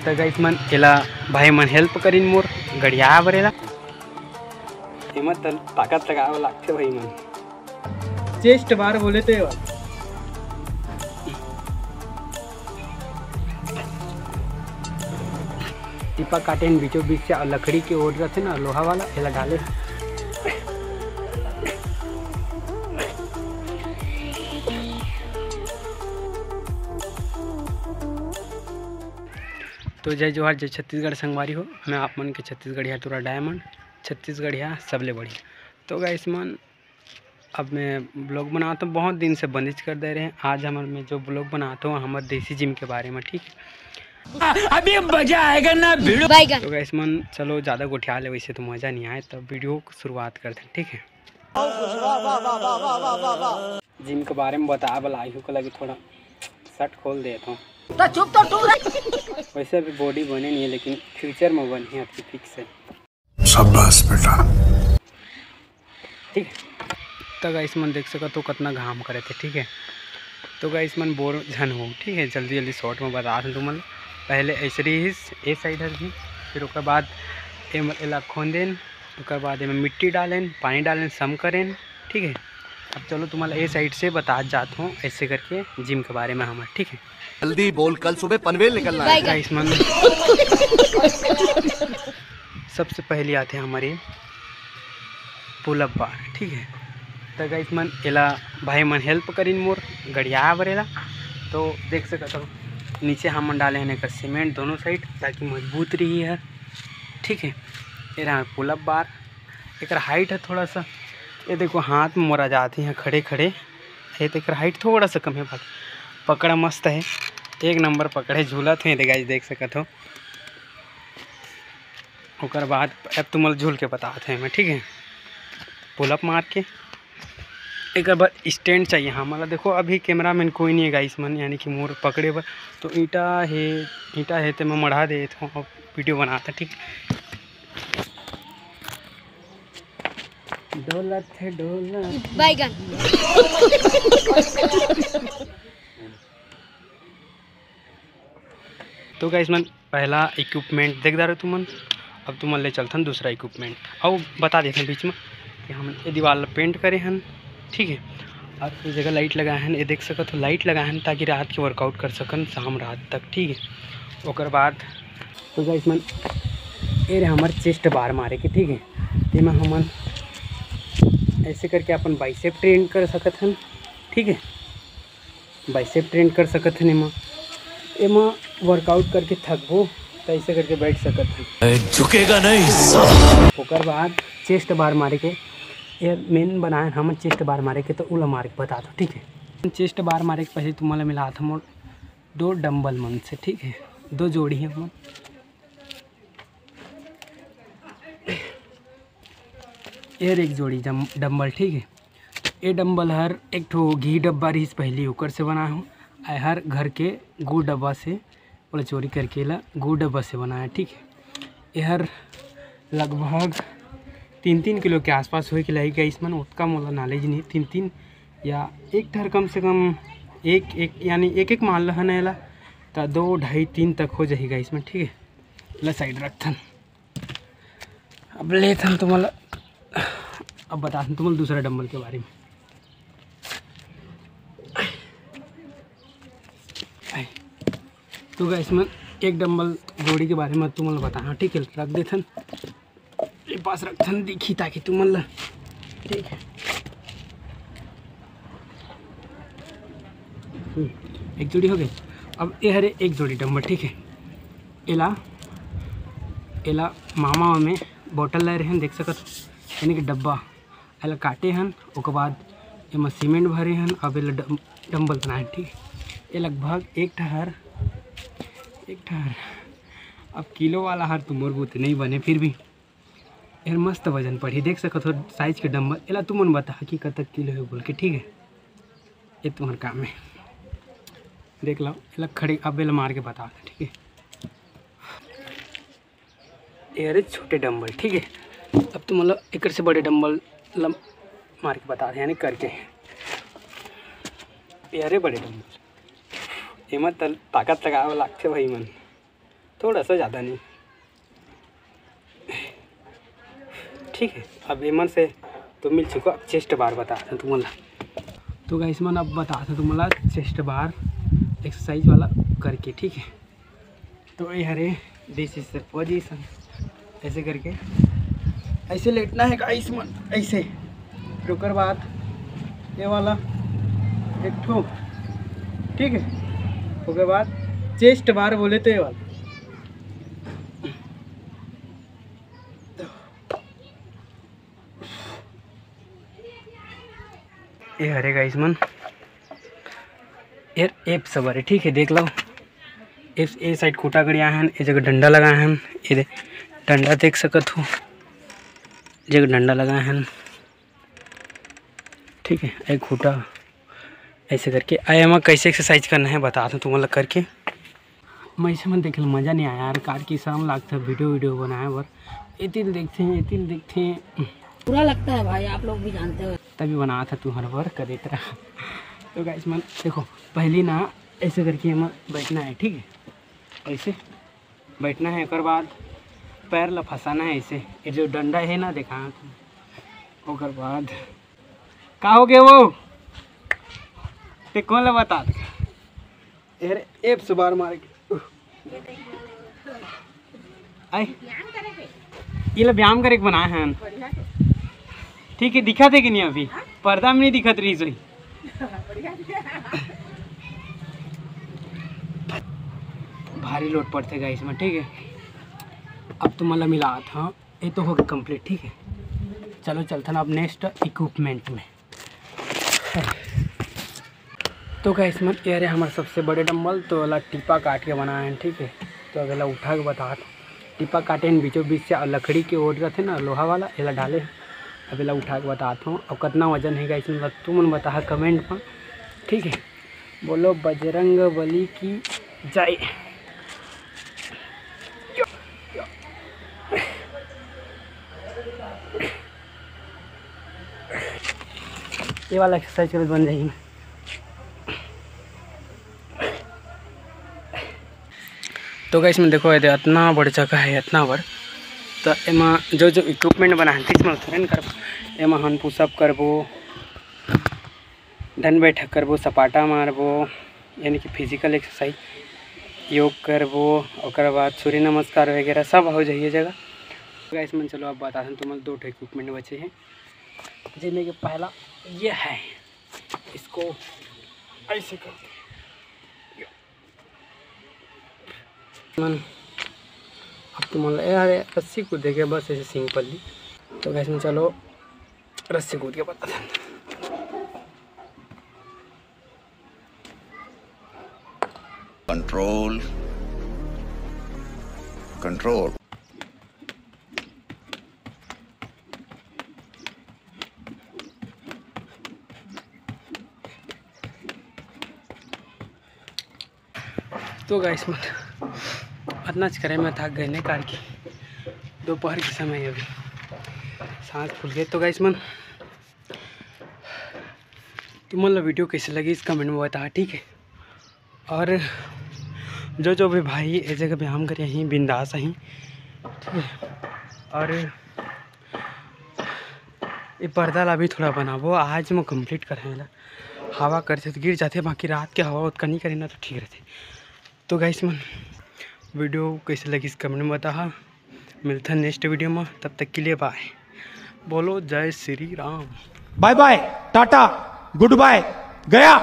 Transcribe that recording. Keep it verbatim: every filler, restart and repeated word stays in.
त गाइस मन, एला भाई मन हेल्प करिन मोर गड़िया बरेला। एमा त ताकत लगावे लागथे भाई मन। चेस्ट बार बोले तो ये वाला। टिपा काटेन बीचों बीच से, अउ लकड़ी के ओड रथे ना, लोहा वाला, एला डाले। तो जय जोहार, जय छत्तीसगढ़ संगवारी हो। मैं आप मन के छत्तीसगढ़िया टूरा डायमंड, छत्तीसगढ़िया सबले बढ़िया। तो गाइस मन, अब मैं ब्लॉग बनात हूँ, बहुत दिन से बंदिश कर दे रहे हैं। आज हमर मैं जो ब्लॉग बनात हूँ, हमर देसी जिम के बारे में, ठीक है। अभी मजा आएगा ना भिड़ू। तो गाइस मन, चलो ज़्यादा गोठिया ले, वैसे तो मज़ा नहीं आए, तो वीडियो को शुरुआत करते हैं, ठीक है। जिम के बारे में बताए वाला आयु के लगे थोड़ा शर्ट खोल देत हूँ। तो चुप तो तू रह। वैसे अभी बॉडी बने नहीं है, लेकिन फ्यूचर में बनही, आपकी फिक्स है। शाबाश बेटा। ठीक है, तो गाइस मन देख सकत हो कितना घाम करे थे, ठीक है। तो गाइस मन बोर झन हो, ठीक है, जल्दी जल्दी शॉर्ट में बता दूँ तुमन। पहले ऐसे रहिस ए साइड हर भी, फिर ओकर बाद एम एला खोंदेन, ओकर बाद एमे मिट्टी डालेन, पानी डालेन, सम करेन, ठीक है। अब चलो तुम्हारा ए साइड से बता जात हूँ ऐसे करके जिम के बारे में हमर, ठीक है। जल्दी बोल, कल सुबह पनवेल निकलना है। गाइस मन, सबसे पहले आते हैं हमारे पुलअप बार, ठीक है। तो गाइस मन, एला भाई मन हेल्प करिन मोर गड़िया बरेला। तो देख सकत हो, नीचे हमन डाले हैं एकर सीमेंट दोनों साइड, ताकि मजबूत रही है, ठीक है। ये रहा पुलअप बार, एकर हाइट है थोड़ा सा, ये देखो हाथ में मोरा जाती है खड़े खड़े, ये तो एकर हाइट थोड़ा सा कम है, बाकी पकड़ा मस्त है, एक नंबर पकड़े, झूलत है, गाइस देख सकत हो। ओकर बाद अब तुमन झूल के बतात हे मैं, ठीक है, पुलअप मार के। एकर बर स्टैंड चाहिए हमन ला। देखो, अभी कैमरामैन कोई नहीं है गाइस मन, यानी कि मोर पकड़े बर, तो ईंटा हे, ईंटा हे ते मैं मढ़ा देत हूँ, अब वीडियो बनाता, ठीक। डोलत हे डोलत। बैगन। तो गाइस मन, पहला इक्विपमेंट देख डारे तुमन। अब तुमन ले चलथन दूसरा इक्विपमेंट, अउ बता देथन बीच में कि हम ये दीवार ला पेंट करे हन, ठीक है। और ये जगह लाइट लगाए हन, ये देख सकत हो, लाइट लगाए हन ताकि रात के वर्कआउट कर सकन शाम रात तक, ठीक है। ओकर बाद तो गाइस मन, ये रहे हमर चेस्ट बार मारे के, ठीक है। तेमा हमन ऐसे करके अपन बाइसेप ट्रेन कर सकत हन, ठीक है। बाइसेप ट्रेन कर सकत हन एमा। एमा वर्कआउट करके थकबो, त ऐसे करके बैठ सकत हन। झुकेगा नहीं साला। ओकर बाद चेस्ट बार मारे के, ये मेन बनाए हमन चेस्ट बार मारे के, तो उला मार के बता दो, ठीक है। चेस्ट बार मारे के पहले तुम्हारा मिला था मोर दो डंबल मन से, ठीक है, दो जोड़ी है मोर। ये एक जोड़ी डम-, डंबल, ठीक है। ये डंबल हर एक ठो घी डब्बा रहिस पहली, ओकर से बनाए हूँ। आ हर घर के गुड़ डब्बा से, ओला चोरी करके ला गुड़ डब्बा से बनाए, ठीक है। ये हर लगभग तीन तीन किलो के आसपास होए के लागी गाइस मन, ओतका मोला नॉलेज नहीं। तीन तीन या एक ठर कम से कम एक, एक यानी एक एक मान ल हन एला, त दो ढाई तीन तक हो जाही गाइस मन, ठीक है। ला साइड रखथन। अब लेथन तुम्हारा, अब बताथन तुम्हारा दूसरा डंबल के बारे में। तो गाइस मन, एक डंबल जोड़ी के बारे में तुम्हारा बताना, ठीक है, रख देथन, ये पास रखथन, दिखी ताकि तुमन ला, ठीक है। हम्म, एक जोड़ी हो गई। अब ये हरे एक जोड़ी डंबल, ठीक है। एला, एला मामा में बोतल लाए रहन, देख सकत हो, यानी कि डब्बा। एला काटे हन, ओकर बाद एमा सीमेंट भरे हन, अब एला डम-, डंबल बनाए हन, ठीक है। ये लगभग एक ठहर, एक ठहर, अब किलो वाला हर तो मोर बुते नहीं बने, फिर भी एहर मस्त वजन पड़ही, देख सकत हो साइज के डंबल। एला तुमन बता कि कतक किलो है बोल के, ठीक है, ये तुम्हार काम है। देख लो, एला खड़े, अब एला मार के बता दे, ठीक है। ये हरे छोटे डंबल, ठीक है। अब तुमन ला एकर से बड़े डंबल ला मार के बता दे, यानी करके। ये हरे बड़े डंबल, एमा त ताकत लगावे लागथे भाई मन। थोड़ा सा ज़्यादा नहीं। ठीक है, अब एमन से तो मिल चुका। अब चेस्ट बार बता दें तुमन ला। तो गाइस मन, अब बता दें तुमन ला चेस्ट बार एक्सरसाइज वाला करके, ठीक है। तो ये हरे, this is the position, ऐसे करके ऐसे लेटना है गाइस मन, ऐसे। फिर ओकर बाद ये वाला एक ठो, ठीक है। ओकर बाद चेस्ट बार बोले तो ये वाला। ये हरे गाइस मन, ये एप्स हरे, ठीक है, देख लो। एप्स, ए साइड खूटा गड़िया हन, ए जगह डंडा लगा हन, ये दे, डंडा देख सकत हो, जगह डंडा लगा हन, ठीक है, एक खूटा ऐसे करके। आए हम कैसे एक्सरसाइज करना है, बता दूँ तुमन ला करके। मैं इसे मन देखे मज़ा नहीं आया यार, कार की शर्म लागथे वीडियो, वीडियो बनाए बर। एतिल देखथे, एतिल देखथे। बुरा लगता है भाई, आप लोग भी जानते हो। तभी बना था तुम्हारे बर कर देता रहा। तो गाइस मन देखो, पहली ना ऐसे करके हम बैठना है, ठीक है, ऐसे बैठना है। ओकर बाद पैर ला फंसाना है ऐसे, ये जो डंडा है ना, देखा ओकर बाद का हो गया वो, ते कौन ला बता दे? अरे एप्स बार मार के आए, ये ला व्यायाम करे के बनाए हैं। ठीक है, दिखा थे कि नहीं? अभी पर्दा में नहीं दिखत रही सही। भारी लोड पड़थे गाइस में, ठीक है। अब तुमन ला मिलात हँव, ये तो हो गया कंप्लीट, ठीक है। चलो चलथन अब नेक्स्ट इक्विपमेंट में। तो गाइस मन, ये हरे हमर सबसे बड़े डंबल, तो एला टीपा काट के बनाए हैं, ठीक है। तो अब एला उठा के बतात, टीपा काटे हैं बीचों बीच से, और लकड़ी के ओर रथे ना लोहा वाला, एला डाले हैं। अब एला उठा के बतात हँव, और कितना वजन है गाइस मन, तुमन बताहा कमेंट में, ठीक है। बोलो बजरंग बली की जय। ये वाला एक्सरसाइज करे बन जाही। तो गाइस मन देखो, ये दे इतना बड़ जगह है, इतना बड़। तो एमा जो जो इक्विपमेंट बना है, इसमें थोड़े ना करबो। एमा हम पुशअप करबो, डंड बैठक करबो, सपाटा मारबो, यानी कि फिजिकल एक्सरसाइज, योग करबो, ओकर बाद सूर्य नमस्कार वगैरह सब हो जाही ये जगह। गाइस मन चलो अब बताथन तुमन, दो ठो इक्विपमेंट बचे हैं, जिनमें कि पहला ये है, इसको ऐसे करते हैं। मन अब तुमन ला, अरे रस्सी कूदे के बस ऐसे सिंपली। तो गाइस मन चलो रस्सी कूद के बताथन। Control, control. तो गाइस मन, अतनाच करे में थक गए ने, कार के दोपहर के समय अभी सांस फूल गए। तो गाइस मन, तुमन ला वीडियो कैसे लगिस कमेंट में बता, ठीक है। और जो जो भी भाई ए जगह व्यायाम करे ही बिंदास ही, ठीक है। और ये पर्दा ला भी थोड़ा बनाबो, आज मैं कंप्लीट कर ला। हवा करथे तो गिर जाथे, बाकी रात के हवा ओतका नहीं करे ना तो ठीक रहथे। तो गाइस मन, वीडियो कैसे लगिस कमेंट में बताहा। मिलथन नेक्स्ट वीडियो में, तब तक के लिए बाय। बोलो जय श्री राम। बाय बाय, टाटा, गुड बाय, गया।